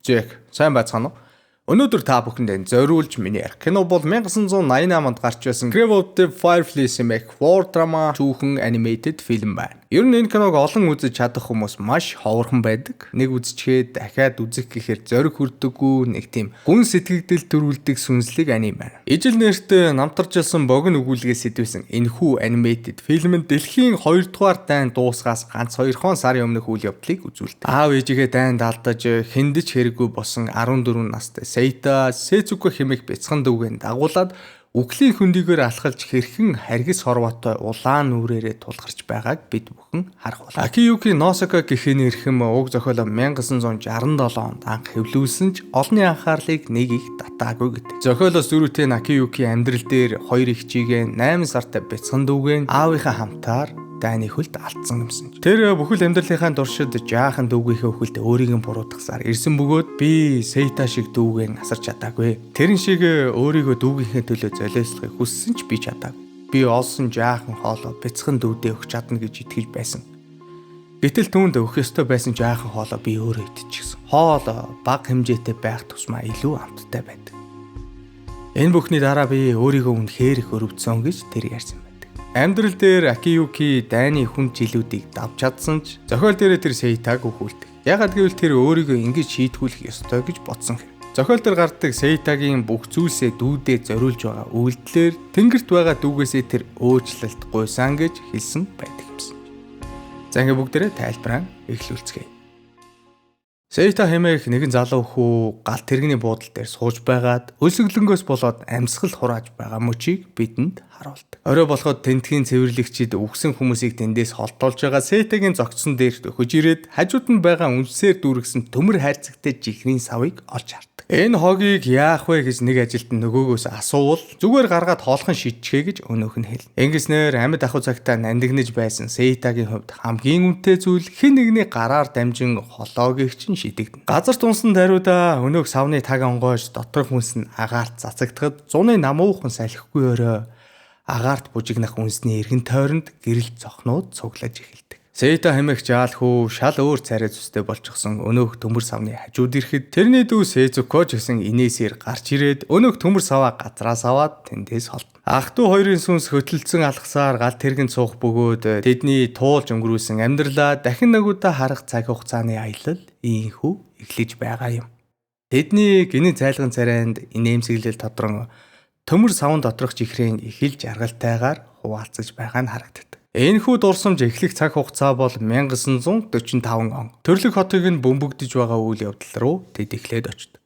Джек, сайн байцгаана уу? Өнөөдөр та бүхэндээ зориулж миний ярих кино бол 1988 онд гарч байсан Grave of the Fireflies хэмээх war drama түүхэн animated film байна. Ер нь энэ киног олон үзэж чадах хүмүүс маш ховорхон байдаг. Нэг үзчихээд дахиад үзэх гэхээр зориг хүрдэггүй, нэг тийм гүн сэтгэгдэл төрүүлдэг сүнслэг аним байна. Ижил нэртэй намтарчилсан богино өгүүлгээс сэдвэсэн энэхүү animated film нь дэлхийн 2 дугаар дайн дуусгаас ганц 2 сарын өмнөх үйл явдлыг үзүүлдэг. Аав ээжигээ дайнд алдаж, хэнд ч хэрэггүй болсон 14 настай Сейта Сэцүко хэмээх бяцхан дүүгээ дагуулад үхлийн хөндийгөөр алхалж хэрхэн харгас хорвоотой улаан нүрээрээ тулгарч байгааг бид бүхэн харах болно. Акиюки Носака гэхийн эрхэм уг зохиолоо 1967 онд анх хэвлүүлсэн ч олонний анхаарлыг нэг их татаагүй гэдэг. Зохиолоос зөрүүтэй Акиюки амьдрал дээр хоёр эгчийгээ, 8 сартай бяцхан дүүгээ аавынхаа хамтаар дайны хөлд алдсан юмсан. Тэр бүхэл амьдралынхаа туршид жаахан дүүгийнхээ үхэлд өөрийг нь буруутгасаар ирсэн бөгөөд би Сейта шиг дүүгээ асарч чадаагүй. Тэрэн шиг өөрийгөө дүүгийнхээ төлөө золиослохыг хүссэн ч би чадаагүй. Би олсон жаахан хоолоо бяцхан дүүдээ өгч чадна гэж итгэж байсан. Гэтэл түүнд өгөх ёстой байсан жаахан хоолоо би өөрөө идчихсэн. Хоол бага хэмжээтэй байх тусмаа илүү амттай байдаг. Энэ бүхний дараа би өөрийгөө үнэхээр их өрөвдсөн гэж тэр ярьсан. Амьдрал дээр Акиюки дайны хүнд жилүүдийг давж чадсан ч зохиол дээрээ тэр Сейтаг үхүүлдэг. Яагаад гэвэл тэр өөрийгөө ингэж шийтгүүлэх ёстой гэж бодсон хэрэг. Зохиол дээр гардаг Сейтагийн бүх зүйлсээ дүүдээ зориулж байгаа үйлдэлээр тэнгэрт байгаа дүүгээсээ тэр уучлалт гуйсан гэж хэлсэн байдаг юмсан. За, ингээ бүгдээрээ тайлбараа эхлүүлцгээе. Сейта хэмээх нэгэн залуу хүү галт тэрэгний буудал дээр сууж байгаад өлсгөлөнгөөс болоод амьсгал хурааж байгаа мөчийг бидэнд харуулдаг. Орой болоход тентхийн цэвэрлэгчид үхсэн хүмүүсийг тэндээс холдуулж байгаа Сейтагийн зогцсон дээр дөхөж ирээд хажууд нь байгаа үнсээр дүүргэсэн төмөр хайрцагтай жихрийн савыг олж хардаг. Энэ хогийг яах вэ гэж нэг ажилтан нөгөөгөөс асуувал зүгээр гаргаад хоолхон шидчихээ гэж өнөөх нь хэлнэ. Ингэснээр амьд ахуй цагтаа нандинаж байсан Сейтагийн хувьд хамгийн үнэтэй зүйл хэн нэгний гараар дамжин холоогийг чинь шидэгдэнэ. Газар тунсан даруйда өнөөх савны таг онгойж доторх хүнс нь агаарт цацагдахад зуны намуухан салхигүй орой агаарт бужигнах үнсний эргэн тойронд гэрэл цохнууд цуглаж эхэлдэг. Сейта хэмээх жаалхүү шал өөр царай зүстэй болчихсон өнөөх төмөр савны хажууд ирэхэд тэрний дүү Сэцүко ч гэсэн инээсээр гарч ирээд өнөөх төмөр саваа газраас аваад тэндээс холдоно. Ах дүү хоёрын сүнс хөтөлцөн алхасаар галт тэргэнд суух бөгөөд тэдний туулж өнгөрүүлсэн амьдралаа дахин нэг удаа харах цаг хугацааны аялал ийнхүү эхлэж байгаа юм. Тэдний гинэ цайлган царайнд инээмсэглэл тодрон төмөр савн доторх чихрийн их л жаргалтайгаар хуваалцаж байгаа нь харагддаг. Энэхүү дурсамж эхлэх цаг хугацаа бол 1945 он. Төрлөх хотыг нь бөмбөгдөж байгаа үйл явдал руу тэд эхлээд очдог.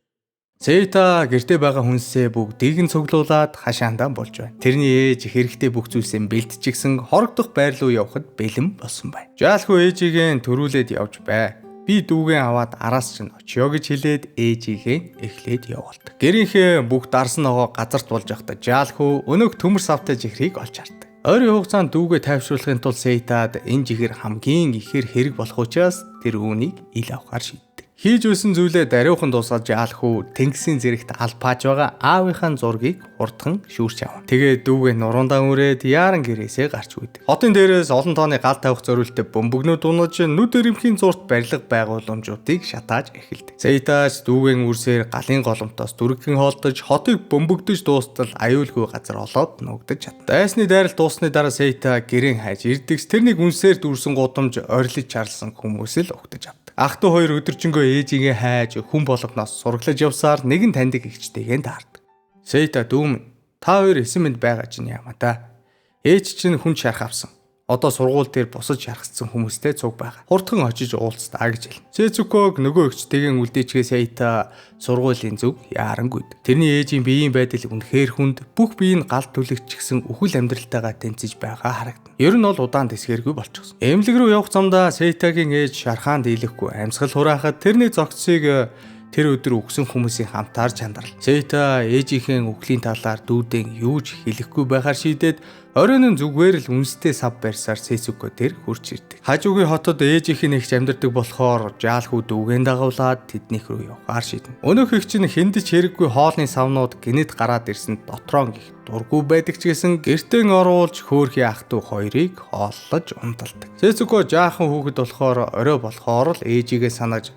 Сейта гэртээ байгаа хүнсээ бүгдийг нь цуглуулад хашаандаа болж байна. Тэрний ээж хэрэгтэй бүх зүйлсээ бэлтжигсэн, хорогдох байр руу явхад бэлэн болсон байна. Жаалхүү ээжигээ төрүүлээд явж бай. Би дүүгээ аваад араас чинь очиё гэж хэлээд ээжигээ эхлээд явуулдаг. Гэрийнхээ бүх дарсан ногоо газарт болж явахдаа жаалхүү өнөөх төмөр савтай жихрийг олж хардаг. Ойрын хугацаанд дүүгээ тайвшруулахын тулд Сейтад энэ жихэр хамгийн ихээр хэрэг болох учраас тэр үүнийг ил авахар шийддэг. Хийж өгсөн зүйлээ даруйхан дуусгаад жаалхүү тэнгисийн зэрэгт алпааж байгаа аавынхаа зургийг хурдхан шүүрч авна. Тэгээд дүүгээ нуруундаа үрээд яаран гэрээсээ гарч үйдэг. Хотын дээрээс олон тооны гал тавих зориулттай бөмбөгнүүд унаж, нүд өрөмхийн зурт барилга байгууламжуудыг шатааж эхэлдэг. Сейтаж дүүгэн үрсээр галын голомтоос дүргэн хоолдож, хотыг бөмбөгдөж дуустал аюулгүй газар олоод нуугдаж чадна. Дайсны дайрал дууссаны дараа Сейта гэрэн хайж ирдэгс тэрнийг үнсээр дүүрсэн гудамж орилж чарлсан хүмүүс л угтаж авдаг. Ах дүү хоёр өдөржингөө ээжигээ хайж хүн болгоноос сураглаж явсаар нэгэн таньдаг эгчтэйгээ таардаг. Сейта: "Дүүм, та хоёр эсэн мэнд байгаа чинь яама та. Ээж чинь хүн шарх авсан. Одоо сургууль дээр бусад шархсан хүмүүстэй цуг байгаа. Хурдхан очиж уулзтаа" гэж хэлнэ. Сэцүког нөгөө эгчтэйгээ үлдээчгээ Сейта сургуулийн зүг яарангүйд. Тэрний ээжийн биеийн байдал үнэхээр хүнд, бүх бие нь галт түлэгчгсэн үхэл амьдралтайгаа тэмцэж байгаа харагдана. Ер нь бол удаан тэсгэргүй болчихсон. Эмнэлэг рүү явах замдаа Сейтагийн ээж шархаанд дийлэхгүй амьсгал хураахад тэрний зогцсыг тэр өдөр үхсэн хүмүүсийн хамтаар чандарл. Сейта ээжийнхээ үхлийн талаар дүүдэн юу ч хэлэхгүй байхаар шийдээд оройн зүгээр л үнстэй сав барьсаар Сэцүко дээр хурж ирдэг. Хажуугийн хотод ээжийнх нь эгч амьдардаг болохоор жаалхүү дүүгэн дагуулад тэднийх рүү явахаар шийднэ. Өнөөх эгч нь хэнд ч хэрэггүй хоолны савнууд гинэт гараад ирсэн дотроо гих дургүй байдаг ч гэсэн гэртээ оруулж хөөхий ах дүү хоёрыг хооллож унталдаг. Сэцүко жаахан хүүхэд болохоор орой болохоор л ээжигээ санаж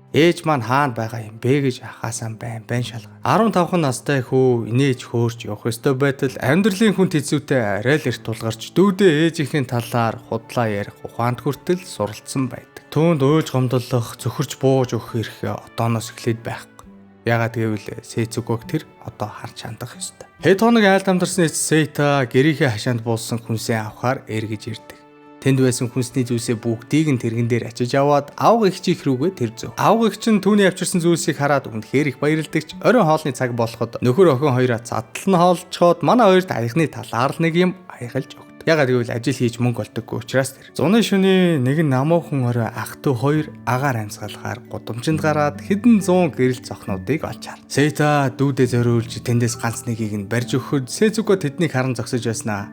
Ээж маань хаана байгаа юм бэ гэж ахаасаа байн байн шалгана. 15 настай хүү инээж хөөрч явах ёстой байтал амьдралын хүнд хэцүүтэй арай л эрт тулгарч дүүдээ ээжийнхээ талаар худлаа ярих ухаанд хүртэл суралцсан байдаг. Түүнд уйлж гомдлох, цөхөрч бууж өгөх эрх одооноос эхлээд байхгүй. Яагаад гэвэл Сэцүгог тэр одоо харж хандах ёстой. Хэд хоног айлд амьдарсан эцэс Сейта гэрийнхээ хашаанд буусан хүнсээ авахаар эргэж ирдэг. Тэнд байсан хүнсний зүйлсээ бүгдийг нь тэрэгэн дээр ачиж аваад авга эгчийнх рүүгээ тэр зөв. Авга эгч нь түүний авчирсан зүйлсийг хараад үнэхээр их баярлагдагч оройн хоолны цаг болоход нөхөр охин хоёроо задал нь хоолцоход манай хоёрт аягны талаар л нэг юм аягалж өгдөг. Ягаад гэвэл ажил хийж мөнгө олдоггүй учраас тэр. Зуны шөнийн нэгэн намуухан орой ах トゥ хоёр агаар амьсгалахаар гудамжинд гараад хэдэн зуун гэрэл цохнуудыг олж харна. Сейта дүүдээ зориулж тэндээс ганц нэгийг нь барьж өгөхөд Сэцүго тэднийг харан зогсож байснаа.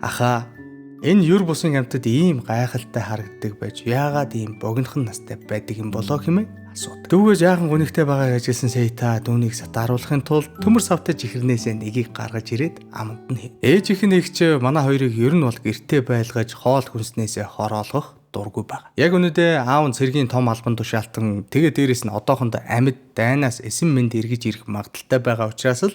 Ахаа, энэ юр бусын амьтад ийм гайхалтай харагддаг байж яагаад ийм богинохон настай байдаг юм болоо хэмээн асуудаг. Дүүгээ жаахан гунигтай байгааг ажигласан Сейта дүүнийг сатааруулахын тулд төмөр савтай чихрнээсээ нэгийг гаргаж ирээд аманд нь хэв. Ээжийнх нь эгч манай хоёрыг ер нь бол гэртээ байлгаж хоол хүнснээсээ хороолгох дургүй байгаа. Яг үнэндээ аав нь цэргийн том албан тушаалтан тэгээ дээрэс нь одоохондоо амьд дайнаас эсэн мэнд эргэж ирэх магадлалтай байгаа учраас л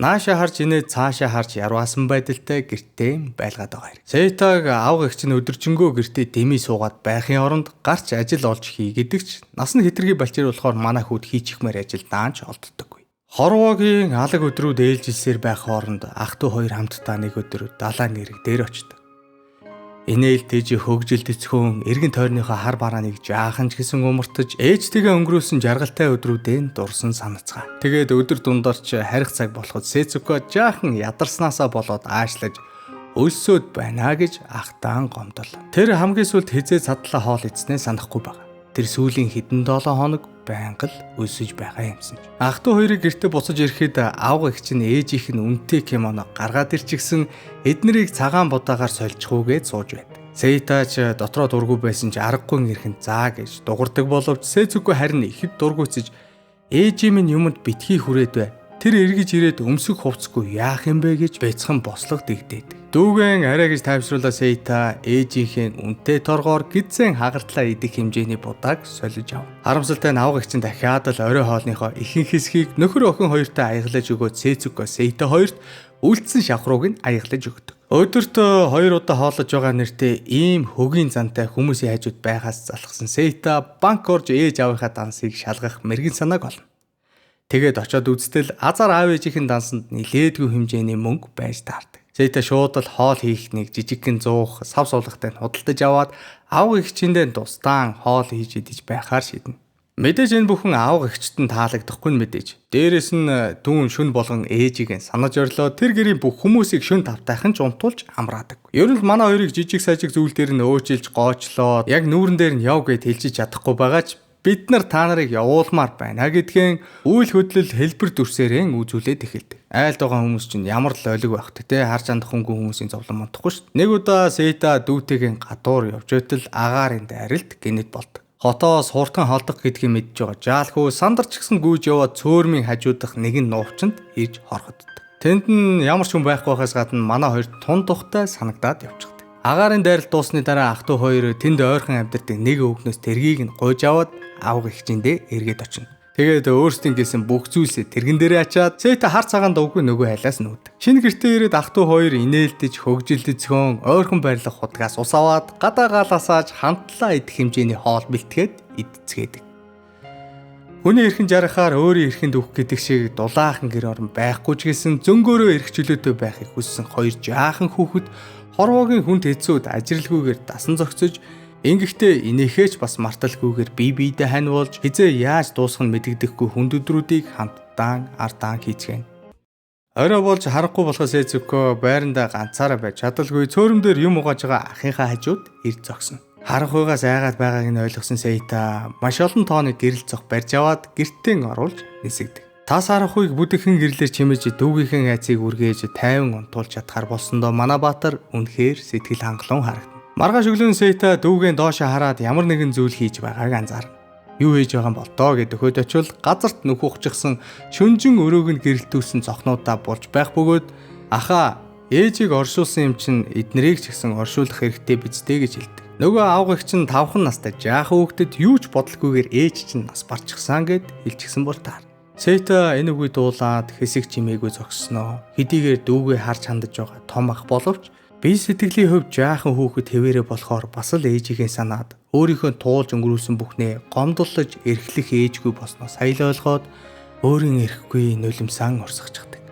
наашаа харж инээ цаашаа харж ярваасан байдалтай гэртээ байлгаад байгаа хэрэг. Сейтаг авга эгч нь өдөржингөө гэртээ дэмий суугаад байхын оронд гарч ажил олж хий гэдэг ч нас нь хэтэрхий балчир болохоор манай хүүд хийчихмээр ажил даанч олддоггүй. Хорвоогийн алаг өдрүүд ээлжилсээр байх хооронд ах トゥ хоёр хамтдаа нэг өдөр далайн эрэг дээр очдог. Инээл тэжи хөгжилд эцхүүн эргэн тойрныхоо хар барааныг жаахан ч гэсэн умартаж ээжтэйгээ өнгөрөөсөн жаргалтай өдрүүдээ дурсан санацгаа. Тэгээд өдөр дундаарч харих цаг болоход Сэцүко жаахан ядарснаасаа болоод аашлаж өлсөөд байна гэж ахтаан гомдол. Тэр хамгийн сүүлд хизээ цадлаа хоол идснээ санахгүй байгаа. Тэр сүүлийн хэдэн 7 хоног байнга л өлсөж байгаа юмсан ч. Ах トゥ хоёрыг гэртээ буцаж ирэхэд авга эгч нь ээжийнх нь үнэтэй кимоно гаргаад ирчихсэн эднэрийг цагаан будаагаар сольчихуугээд сууж байдаг. Сейтач дотроо дургүй байсан ч аргагүй ирэхэн заа гэж дугардаг боловч Сэцүгөө харин ихэд дургүйцэж ээжийн минь юмд битгий хүрээд бай. Тэр эргэж ирээд өмсөх хувцсгүй яах юм бэ гэж бяцхан бослого дэгдээдэг. Дүүгэн арай гэж тайвшруулаа Сейта ээжийнхээ үнэтэй торгоор гидсэн хагартлаа идэх хэмжээний будааг солиж ав. Харамсалтай нь авга эгч нь дахиад л орой хоолныхоо ихэнх хэсгийг нөхөр охин хоёртой аяглаж өгөөд Сэцүгөө Сейта хоёрт үлдсэн шавхрууг нь аяглаж өгдөг. Өдөрт 2 удаа хооллож байгаа нэртэй ийм хөгийн зантай хүмүүсийн хажууд байхаас залхсан Сейта банк орж ээж аавынхаа дансыг шалгах мэрэгэн санааг олно. Тэгээд очиод үзтэл азар аав ээжийнхэн дансанд нилээдгүй хэмжээний мөнгө байж таардаг. Сейта шууд л хоол хийх нэг жижигхэн зуух сав суулгатай нь худалдаж аваад авга эгчиндээ тусдаан хоол хийж идэж байхаар шийднэ. Мэдээж энэ бүхэн авга эгчт нь таалагдахгүй нь мэдээж. Дээрээс нь дүүн шүн болгон ээжийг нь санаж орлоо тэр гэрийн бүх хүмүүсийг шүн тавтайхан ч унтуулж амраадаг. Ер нь л манай хоёрыг жижиг сажиг зүйл дээр нь өөчилж гоочлоод яг нүүрэн дээр нь яв гэж хэлжиж чадахгүй байгаа ч бид нар та нарыг явуулмаар байна гэдгэн үйл хөдлөл хэлбэр дүрсээрэн үзүүлээд эхэлдэг. Айлд байгаа хүмүүс чинь ямар л олиг байх те харж андах хөнгөн хүмүүсийн зовлон мунтахгүй шүү. Нэг удаа Сейта дүүтэйгэн гадуур явж байтал агаарын дайралт гинэт болдог. Хотоос хурдан холдох гэдгийг мэдж байгаа жаалхүү сандарч гисэн гүйж яваад цөөрмийн хажуудах нэгэн нуувчанд ирж хорхогддог. Тэнд нь ямар ч хүн байхгүй байхаас гадна манай хоёр тун тухтай санагдаад явчихдаг. Агаарын дайралт дуусны дараа ах トゥ хоёр тэнд ойрхон амьдардаг нэг өвгнөөс тэргийг нь гуйж аваад авга эгчиндээ эргээд очино. Тэгээд өөрсдийн гэлсэн бүх зүйлсээ тэрэгэн дээрээ ачаад Сейта хар цагаан дуугүй нөгөө хайлаас нүүдэг. Шинэ гэртээ ирээд ах トゥ хоёр инээлдэж хөгжилдөцгөн ойрхон байрлах худгаас ус аваад гадаа гаалаасааж хамтлаа идэх хэмжээний хоол бэлтгээд идцгээдэг. Хүний эрхэн жаргахаар өөрийн эрхэнд өгөх гэдэг шиг дулаахан гэр орон байхгүй ч гэсэн зөнгөөрөө эрх чөлөөтэй байхыг хүссэн хоёр жаахан хүүхэд хорвоогийн хүнд хэцүүд ажирлгүйгээр дасан зохицож ингэхдээ инээхээч бас марталгүйгээр бие биедээ хань болж хизээ яаж дуусах нь мэдэгдэхгүй хүнд өдрүүдийг хамтдаан ардаан хийцгээнэ. Орой болж харанхуй болохоос Эцүкөө байрандаа ганцаараа байж чадалгүй цөөрөм дээр юм угааж байгаа ахынхаа хажууд ирж зогсно. Харанхуйгаас айгаад байгааг нь ойлгосон Сейта маш олон тооны гэрэл цох барьж аваад гэртээ оруулж нисэгдэг. Тас харанхуйг бүдэхэн гэрлэр чимэж дүүгийнхэн айцыг үргээж тайван унтуулж чадхаар болсондоо манай Баатар үнэхээр сэтгэл хангалуун харагдана. Маргааш өглөө Сейта дүүгэн доошо хараад ямар нэгэн зүйл хийж байгааг анзаарна. Юу хийж байгаа юм бол доо гэд өхөд очивол газарт нүх ухчихсан шүнжин өрөөг нь гэрэлтүүлсэн цохнуудаа болж байх бөгөөд ахаа ээжийг оршуулсан юм чинь эднэрийг ч гэсэн оршуулах хэрэгтэй биз дээ гэж хэлдэг. Нөгөө авгагч нь 5 настай жаахан хүүхдэд юу ч бодлогүйгээр ээж чинь нас барчихсан гэд хэлчихсэн бол таар. Сейта энэ үгийг дуулаад хэсэг чимээгүй зогссноо. Хэдийгээр дүүгээ харж хандаж байгаа том ах боловч бие сэтгэлийн хувьд жаахан хүүхэд хэвээрээ болохоор бас л ээжигээ санаад өөрийнхөө туулж өнгөрүүлсэн бүхнээ гомдлож эрхлэх ээжгүй болсноо сая л ойлгоод өөрийн эрхгүй нулимсан урсгачихдаг.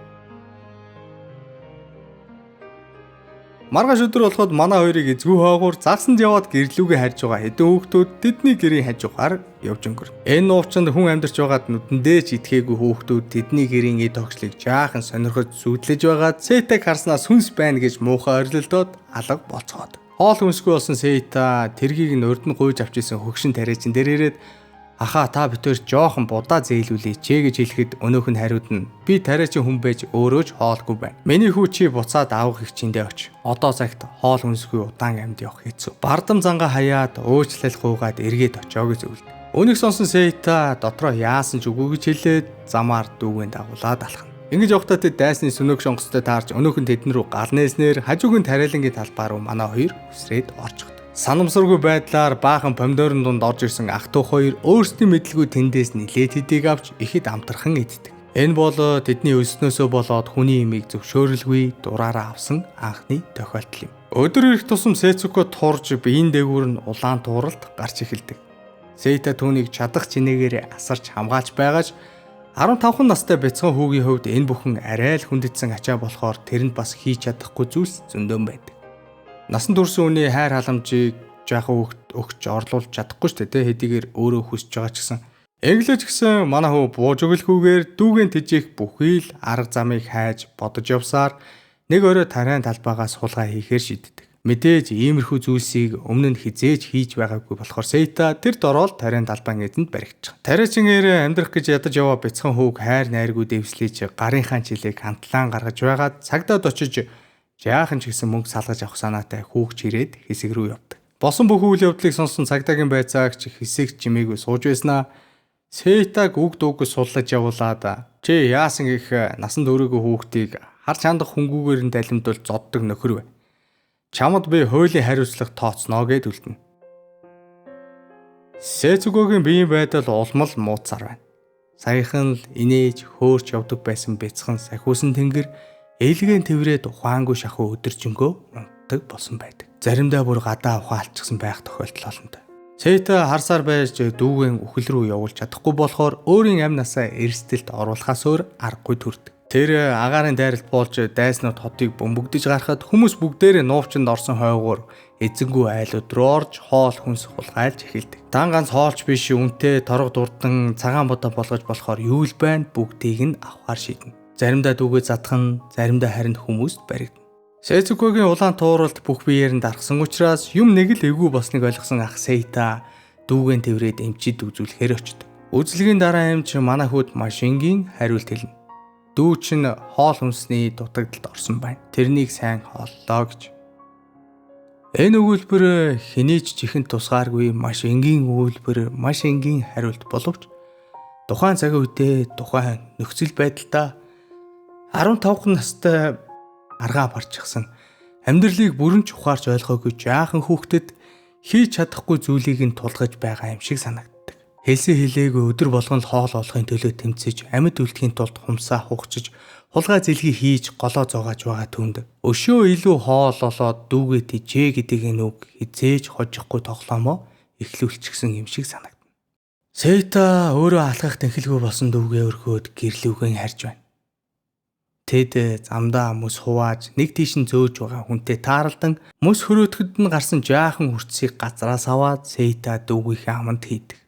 Маргааш өдөр болоход манай хоёрыг эзгүй хоогуур загсанд яваад гэрлүүгээ харж байгаа хэдэн хүүхдүүд тэдний гэрийн хажуугаар явж өнгөрнө. Энэ нуувчанд хүн амьдарч байгаад нүдэндээ ч итгээгүй хүүхдүүд тэдний гэрийн эд тогшлыг жаахан сонирхож зүудлэж байгаад Сейтаг харснаа сүнс байна гэж муухай орилдоод алга болцоод. Хоол хүнсгүй болсон Сейта тэргийг нь урд нь гуйж авч исэн хөгшин тариачин дээр ирээд "Ахаа, та битээр жоохон будаа зээлүүлээч" гэж хэлэхэд өнөөх нь хариуд нь "Би тариачин хүн байж өөрөө ч хоолгүй байна. Миний хүү чи буцаад авах их чиндээ оч. Одоо цагт хоол хүнсгүй удаан амьд явах хэцүү. Бардам зангаа хаяад уучлал гуйгаад эргээд очоо" гэж зөвлөд. Үүнийг сонсон Сейта дотроо яасан ч үгүй гэж хэлээд замаар дүүгэн дагуулад алхна. Ингэж явахдаа тэд дайсны сөнөг шонгостой таарч өнөөх нь тэдэн рүү гал нээснээр хажууг нь тариалангийн талбай руу манай хоёр үсрээд орчиход. Санамсаргүй байдлаар баахан помидорын дунд орж ирсэн ах дүү хоёр өөрсдийн мэдлгүй тэндээс нилээд хэдийг авч ихэд амтрхан иддэг. Энэ бол тэдний өснөөсөө болоод хүний имийг зөвшөөрөлгүй дураараа авсан анхны тохиолдол юм. Өдөр ирэх тусам Сэцүко турж биеийн дээгүүр нь улаан тууралд гарч эхэлдэг. Сейта түүнийг чадах чинээгээр асарч хамгаалж байгаач 15 настай бяцхан хүүгийн хувьд энэ бүхэн арай л хүндэтсэн ачаа болохоор тэрэнд бас хийж чадахгүй зүйлс зөндөөн байдаг. Насан турш үний хайр халамжийг жаахан хүүхд өгч орлуулж чадахгүй шүү дээ, хэдийгээр өөрөө хүсэж байгаа ч гэсэн. Эглэж гисэн манай хүү бууж өгөлгүйгээр дүүгэн тэжээх бүхий л арга замыг хайж бодож явсаар нэг орой тариан талбайгаас хулгай хийхээр шийддэг. Мэдээж иймэрхүү зүйлсийг өмнө нь хизээж хийж байгаагүй болохоор Сейта тэр дороо л тариан талбайн эзэнд баригдчих. Тариачингээр амьдрах гэж ядаж яваа бяцхан хүүг хайр найргүй дэвслэж гарынхаа чилээг хантлаан гаргаж байгаад цагдаад очиж жаахан ч гэсэн мөнгө салгаж авах санаатай хүүгч ирээд хэсэг рүү явдаг. Босон бүх үйл явдлыг сонсон цагдаагийн байцаагч хэсэг чимээгүй сууж байснаа Сейтаг үг дуугүй суллаж явуулаад "Чи яасан гэх насан туршаагүй хүүхдийг харж хандах хүнгүүгээр нь далимдвал зоддог нөхөр вэ? Чамд би хуулийн хариуцлага тооцноо" гэд үлдэнэ. Сэцүгогийн биеийн байдал улмал мууцаар байна. Саяхан л инээж хөөрч явдаг байсан бяцхан сахиусан тэнгэр ээлгэн тэврээд ухаангүй шахуу өдөржингөө унтдаг болсон байдаг. Заримдаа бүр гадаа ухаалчихсан байх тохиолдол олонтой. Сейта харсаар байж дүүгэн үхэл рүү явуулж чадахгүй болохоор өөрийн амь насаа эрсдэлд оруулахаас өөр аргагүй төрдөг. Тэр агаарын дайралт болж дайснууд хотыг бөмбөгдөж гарахад хүмүүс бүгдээрээ нуувчинд орсон хойгуур эзэнгүй айлууд руу орж хоол хүнс хулгайлж эхэлдэг. Дан ганц хоолч биш үнтэй торог дурдан цагаан будаа болгож болохоор юу л байна бүгдийг нь авахар шийднэ. Заримдаа дүүгээ задах нь, заримдаа харин хүмүүст баригдана. Сэцүкогийн улаан тууралд бүх биеэр нь дарахсан учраас юм нэг л эвгүй болсныг ойлгосон ах Сейта дүүгэн тэврээд эмчид үзүүлэхээр очдог. Үзлэгийн дараа эмч манай хүүд маш энгийн хариулт хэлнэ. Дүү чинь хоол хүнсний дутагдалд орсон байна. Тэрнийг сайн хооллоо гэж. Энэ өгүүлбэр хэний ч чихэнд тусгааргүй маш энгийн өгүүлбэр, маш энгийн хариулт боловч тухайн цаг үедээ тухайн нөхцөл байдалдаа 15 настай аргаа барчихсан амьдралыг бүрэн ч ухаарч ойлгоогүй жаахан хүүхдэд хийж чадахгүй зүйлийг нь тулгаж байгаа юм шиг санагддаг. Хэлсэн хэлээгүй өдөр болгон л хоол олохын төлөө тэмцэж амьд үлдэхийн тулд хумсаа хугчиж хулгай зэлхий хийж голоо зоогоож байгаа түнд өшөө илүү хоол олоод дүүгээ тэжээ гэдэг энэ үг хизээж хожихгүй тоглоомоо эхлүүлчихсэн юм шиг санагдана. Сейта өөрөө алхах тэнхэлгүй болсон дүүгээ өрхөөд гэрлүүгэн харж байна. Тэд замдаа мөс хувааж нэг тийш нь зөөж байгаа хүнтэй тааралдан мөс хөрөөдөхөд нь гарсан жаахан хүрцгийг газраас аваад Сейта дүүгийнхээ аманд хийдэг.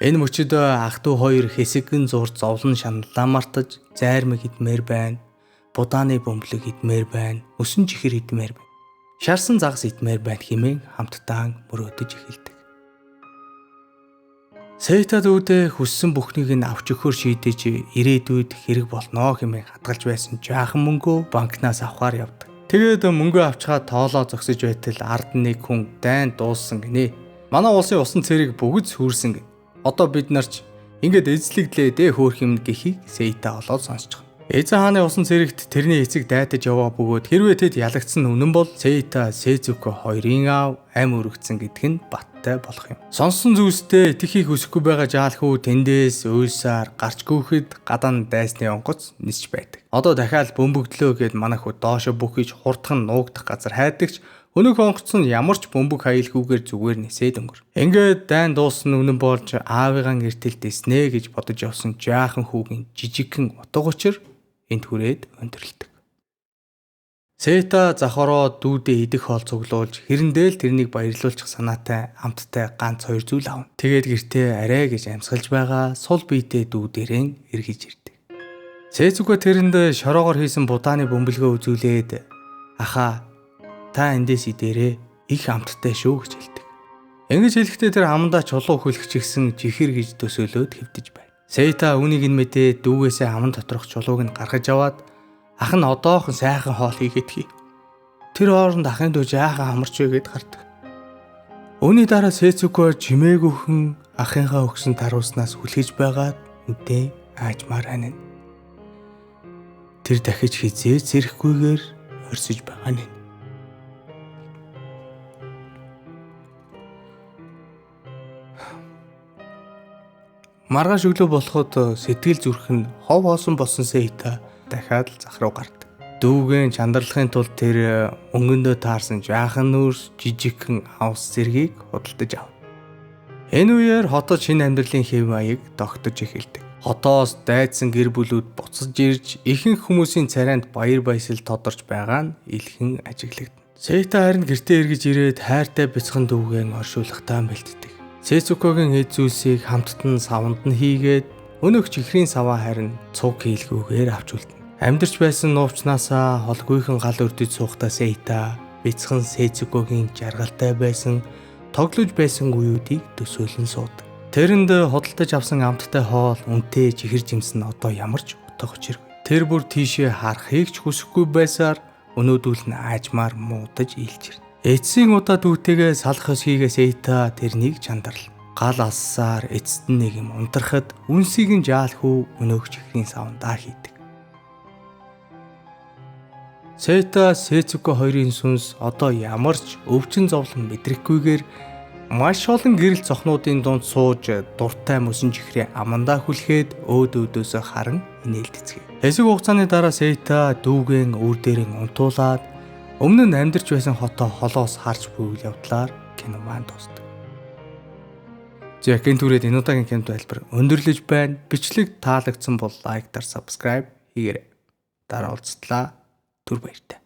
Энэ мөчид ах トゥ хоёр хэсэгэн зур зовлон шаналлаа мартаж зайрмаг идмээр байна. Будааны бөмбөлөг идмээр байна. Өсөн чихэр идмээр байна. Шарсан загас идмээр байна хэмээн хамтдаа мөрөөдөж эхэлдэг. Сейта дүүдээ хүссэн бүхнийг нь авч өгөхөөр шийдэж ирээдүйд хэрэг болно хэмээн хадгалж байсан жаахан мөнгөө банкнаас авахар явдаг. Тэгээд мөнгөө авчгаад тоолоо зогсож байтал ард нэг хүн дайн дууссан гинэ. Манай улсын усан цэрэг бүгд сүрсэн гин. Одоо бид нар ч ингээд эзлэгдлээ дээ хөөх юм гэхийг Сейта олоод сонсож байгаа. Эзэн хааны усан цэрэгт тэрний эцэг дайтаж яваа бөгөөд хэрвээ тэд ялагдсан нь үнэн бол Сейта, Сэцүко хоёрын аав ам өргөцсөн гэдг нь баттай болох юм. Сонссон зүйлсдээ итгэхийг хүсэхгүй байгаа жаалхүү тэндээс уйлсаар гарч гүйхэд гадаан дайсны онгоц нисч байдаг. Одоо дахиад бөмбөгдлөө гэд манай хүү доошо бүхийж хурдхан нуугдах газар хайдагч өнөөх онгоц нь ямар ч бөмбөг хаялгүйгээр зүгээр нисээд өнгөр. Ингээд дайн дууссан үнэн болж аавыгаан гэртэл дэснэ гэж бодож явсан жаахан хүүгийн жижигхэн утга учир энд хүрээд өндөрлөдөг. Сета завхороо дүүдээ идэх хоол цуглуулж хэрэндээ л тэрнийг баярлуулчих санаатай амттай ганц хоёр зүйл авна. Тэгээд гэртээ арай гэж амьсгалж байгаа сул биетэй дүү дээрэн эргэж ирдэг. Сэцүгэ тэрэнд шороогоор хийсэн будааны бөмбөлгөө үзүүлээд ахаа та эндээс идээрээ их амттай шүү гэж хэлдэг. Ингэж хэлэхдээ тэр амандаа чулуу хүлхчихсэн жихэр гэж төсөөлөөд хэвдэж байна. Сейта үүнийг нь мэдээ дүүгээсээ аман доторх чулууг нь гаргаж аваад ах нь одоохон сайхан хоол хийгээд хий. Тэр хооронд ахын дүү жаахан амарч вэ гэд гардаг. Үүний дараа Сэцүко чимээгүйхэн ахынхаа өгсөн таруулснаас хүлхэж байгаад нүдээ аажмаар анина. Тэр дахиж хизээ зэрэхгүйгээр орсож байгаа нь. Маргааш өглөө болоход сэтгэл зүрх нь хов хоосон болсон Сейта дахиад л зах руу гардаг. Дүүгэн чандралахын тулд тэр өнгөндөө таарсан жаахан нүүрс жижигхэн авс зэргийг худалдаж авна. Энэ үеэр хотод шинэ амьдралын хэв маяг тогтож эхэлдэг. Хотоос дайдсан гэр бүлүүд буцаж ирж ихэнх хүмүүсийн царайнд баяр баясгал тодорч байгаа нь илхэн ажиглагдана. Сейта харин гэртээ эргэж ирээд хайртай бяцхан дүүгэн оршуулгатаа бэлтдэг. Сэцүкогийн эд зүйлсийг хамтд нь саванд нь хийгээд өнөөх чихрийн саваа харин цуг хийлгүүгээр авч үлдэнэ. Амьдарч байсан нуувчнаасаа холгүйхэн гал өрдөж суухдаа Сейта бяцхан Сэцүкогийн жаргалтай байсан тоглож байсан үеүүдийг төсөөлөн суудаг. Тэрэнд худалдаж авсан амттай хоол үнэтэй чихэр жимс нь одоо ямар ч утга учиргүй. Тэр бүр тийшээ харахыг ч хүсэхгүй байсаар өнөөдөл нь аажмаар муудаж ийлжирнэ. Эцсийн удаа дүүтэйгээ салах ёс хийгээ Сейта тэрнийг чандарл. Гал алссаар эцэст нь нэг юм унтрахад үнсийг нь жаалхүү өнөөх чихрийн савндаа хийдэг. Сейта Сэцүко хоёрын сүнс одоо ямар ч өвчин зовлон мэдрэхгүйгээр маш олон гэрэл цохнуудын дунд сууж дуртай мөсөн чихрээ амандаа хүлхээд өөд өөдөөсөө харан инээлдэцгээв. Хэсэг хугацааны дараа Сейта дүүгэн үр дээрэн унтуулад өмнө нь амьдарч байсан хотоо холоос харж буй үйл явдлаар кино маань дуусдаг. За гин түрээд энэ удаагийн кино тайлбар өндөрлөж байна. Бичлэг таалагдсан бол лайк дар subscribe хийгээрэй. Дараа уулзтлаа. Түр баяртай.